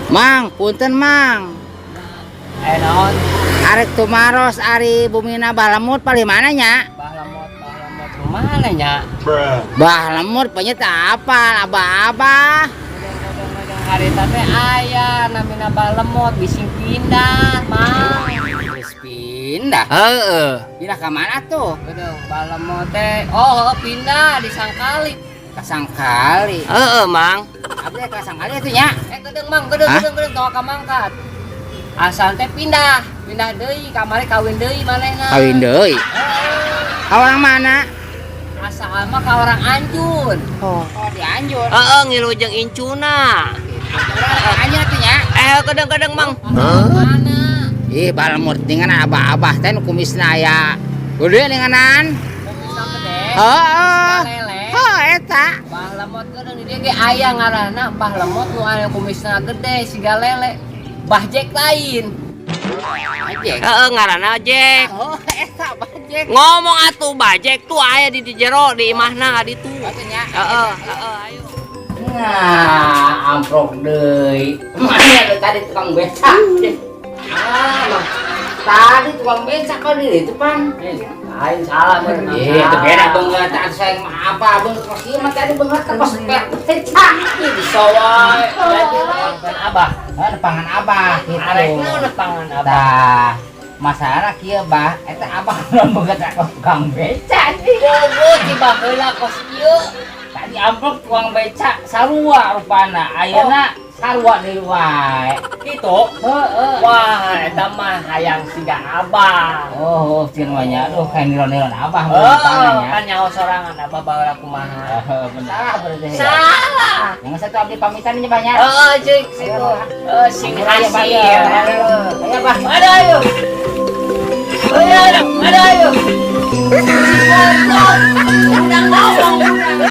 Mang, punten, Mang. Eh, naon? Arek tumaros ari bumina Bah Lemut palih mana nya? Bah Lemot, Bah Lemot mana nya? Bah Lemut pokoknya tak apa, abah-abah. Kadang-kadang harita teh aya namina Bah Lemot bising pindah, Mang. Geus pindah. Heeh. Pindah ke mana tuh? Aduh, Bah Lemot teh, oh heueuh, pindah di Sangkali. Ke Sangkali. Heeh, Mang. Abdi ke Sangkali itu nya. Eh, kedeung, Mang, kedeung, Hah? Kedeung, kedeung, tong ka mangkat. Asal teh pindah, pindah deui, kamari kawin deui manehna. Kawin deui. Heeh. Ka orang mana? Asal mah ka orang Anjun. Oh, di Anjun. Heeh, ngilu jeung incuna. Orang Anjun atuh nya. Eh, kedeung-kedeung, Mang. Mana? Ih, Bah Lemut dengan abah-abah teh nu kumisna aya gede denganan. Kumisna gede. Heeh. Lele. Heuh, eta. Bah Lemot kedeung di dieu ge aya ngaranna Bah Lemot nu aya kumisna gede siga lele. Bah Jack lain. Bajek. Heeh, ngaranna Jack. Oh, eta Bajek. Ngomong atuh, Bajek tuh aya di jero di imahna ditu. Atuh nya. Heeh, heeh, ayo. Nah, amprok deui. Mana ada tadi tukang becak? Ah, Mang. Tadi tukang becak kok di itu pan. Lain, salah meureun. Iya, itu beda banget. Tadi saya mah apa banget kos ieu mah tadi banget kos becak. Ih, bisa wae. Jadi nepangan Abah. Oh, nepangan Abah gitu. Arek naon nepangan Abah? Tah, masalah kieu, Bah, eta Abah belum banget kos tukang becak sih. Bobo ti baheula kos ieu. Tadi amprok tukang becak sarua rupana. Ayeuna sarua deui wae. Gitu. Heeh. Wah, eta mah hayang siga Abah. Oh, sieun mah nya. Aduh, kayak niron-niron Abah Oh, rupana nya. Kan nyaho sorangan Abah baheula kumaha. Oh, bener. Salah berarti ya. Salah. Yang satu abdi pamitan nya banyak. Heeh, cek situ. Heeh, sing Ayo, Bah, hasil. ya. Ayo, Bah. Aduh, ayo.